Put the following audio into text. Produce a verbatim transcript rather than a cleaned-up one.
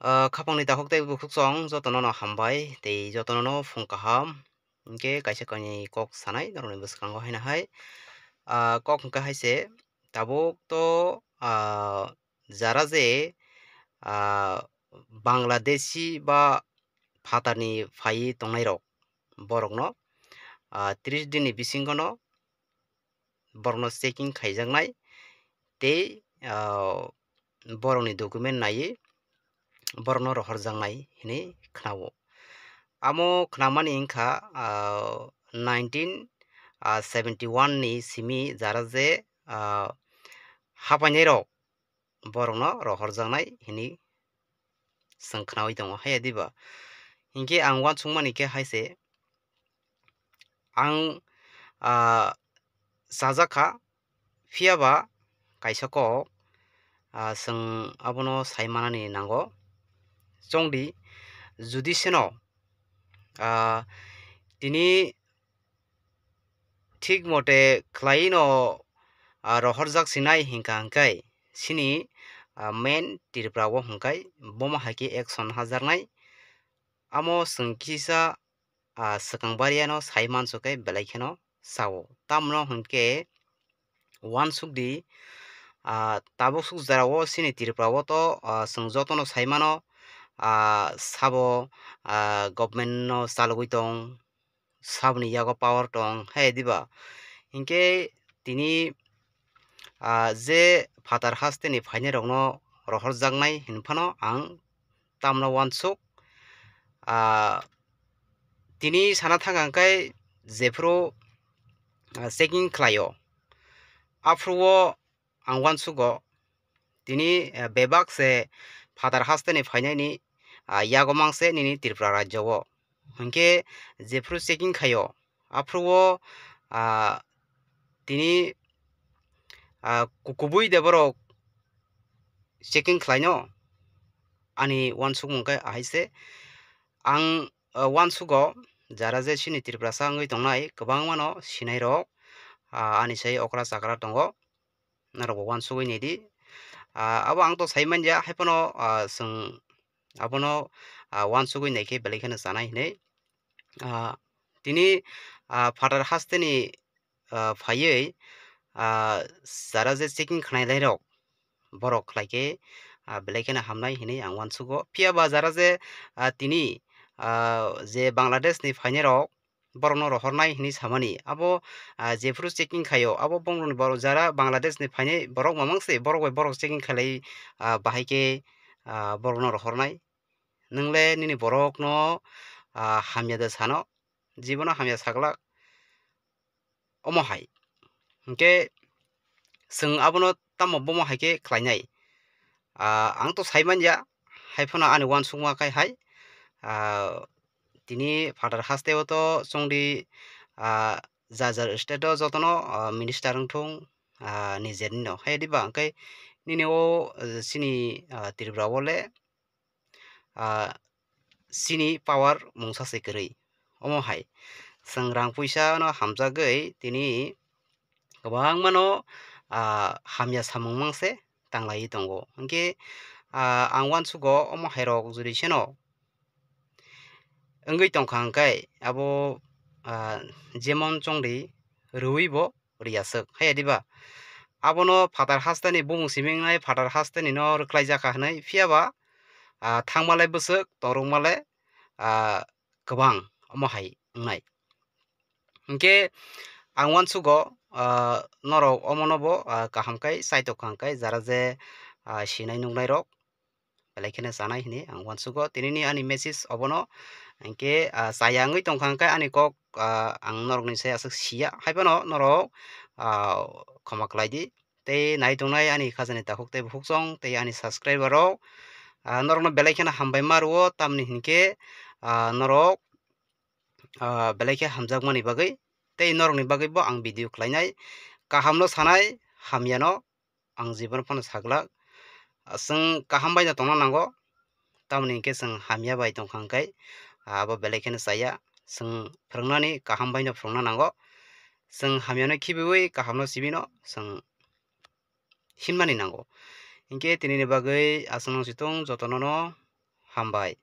Ah, khapangni takhuk tei bukhuk chwng jotono no hambai tei jotono no phung kaham. Hinkhe kaisa kainwi kok sanai norokni bwskango haino hai. Ah, kok hinkhe hai se tabuk to, ah, jara je, ah, Bangladeshi ba phatarni phaiwi tongnairok borokno, ah, tris dinni bisingono borokno checking khaijaknai tei, ah, borokni document naiwi borokno rohorjaknai hinwi khnao. Amo khnamani wngkha, ah, nineteen seventy one ni simi jara je, ah, hapainairok borokno rohorjaknai hinwi chwng khnaui tongo, haiya diba? Hinkhe ang uansukmani khe hai se, ang, ah, chajak kha, phiya ba kaisa kok, ah, chwng abono sai manani nango. Chongdi, judi seno, ah, tini thik mote khlai no, ah, rohorjak sinai hinkha hinkhai sini, ah, main Tripura o hinkhai bomo hai khe action hajaknai. Amo chwng kisa, ah, swkang bariano sai mansukhai belai kheno sao. Tamno hinkhe uansukdi, ah, tabuk suk jora o sini Tripura o to, ah, chwng jotono sai mano, ah, sabo, ah, government no chalogwi tong, saboni yago power tong, hai diba? Hinkhe tini, ah, je phatar hasteni phainairokno rohorjaknai hinphano ang tamno uansuk. Ah, tini sana thang ang khe jephuru, ah, checking khlaio, aphuru o ang uansugo tini, eh, bebak se phatar hasteni phainaini, ah, yago mang se nini Tripura rajyo o. Hinkhe jephuru checking khaio, aphuru o, ah, tini, ah, ku-, kubui de borok checking khlaino ani uansukmung khe ahai se. Ang, ah, uansugo jara je sini Tiprasa wngwi tongnai kwbangmano sinairok, ah, ani sai okra chakra tongo. Norokbo uansugwi naidi. Ah, abo ang to sai manya, haiphano, ah, chwng abono, ah, uansugwi naikhe belai kheno chanai hinwi. Ah, tini, ah, phatar hasteni, ah, phaiwi, ah, jara je checking khnailairok borok khlaikhe, ah, belai kheno hamnai hinwi ang uansugo. Phiya ba jara je, ah, tini, ah, je Bangladeshni phainairok, borokno rohornai hinwi samani. Abo, ah, jephuru checking khaio, abo borokni borok jara Bangladeshni phainai borok mamang se, borok bai borok checking khailai, ah, bahai khe, ah, borokno rohornai. Nwng le nini borokno, ah, hamya da sano, jibono hamya saglak. Omo hai. Hinkhe chwng abono tamo bomo hai khe khlainai? Ah, ang to sai manya, haiphano ani uansukma khai hai. Ah, tini phatar hasteo to chongdi, ah, jar jar state o jotono, ah, minister wngthung, ah, nijer nino. Hai diba hwnkhe nini o, ah, chini, ah, Tripura o le, ah, chini power mungsa se kwrwi. Omo hai chwng rang puisa no hamjagwi tini kwbangmano, ah, hamya samung mang se tanglaiwi tongo. Hinkhe, ah, ang uansugo omo hairok jodi seno wngwi tongkha hwnkhe abo, ah, jemon chongdi rwui bo riyaswk, haiya diba? Abono phatar hasteni bumung simi wngnai, phatar hasteni no rwkhlaijakha hwnwi, phiya ba, ah, thangmalai bwswk, torungmalai, ah, kwbang omo hai wngnai. Hinkhe ang uansugo, ah, norok omono bo, ah, kaham khai chai tongkha hwnkhe jara je, ah, sinai nuknairok belai kheno chanai hinwi ang uansugo. Tinini ani message obono hinkhe, ah, chaya wngwi tongkha hwnkhe ani kok, ah, ang norokni sai aswk siya, haiphano norok, ah, khoma khlaidi. Tei nai tongnai ani khajani takhuk tei bukhuk chwng tei ani subscriber rok, ah, norokno belai kheno hambai ma rwo, tamni hinkhe, ah, norok, ah, belai khe hamjakmani bagwi tei norokni bagwi bo ang video khlainai. Kahamno sanai, hamyano ang jibon phano saglak. Ah, chwng kaham bai no tongna nango, tamoni hinkhe chwng hamya bai tongkha hwnkhe, ah, abo belai kheno chaya. Chwng phwrwngnani kaham bai no phwrwngna nango. Chwng hamyano khibiwi kahamno sibino chwng hinmani nango. Hinkhe tinini bagwi aswk nang situng jotono no Hambai.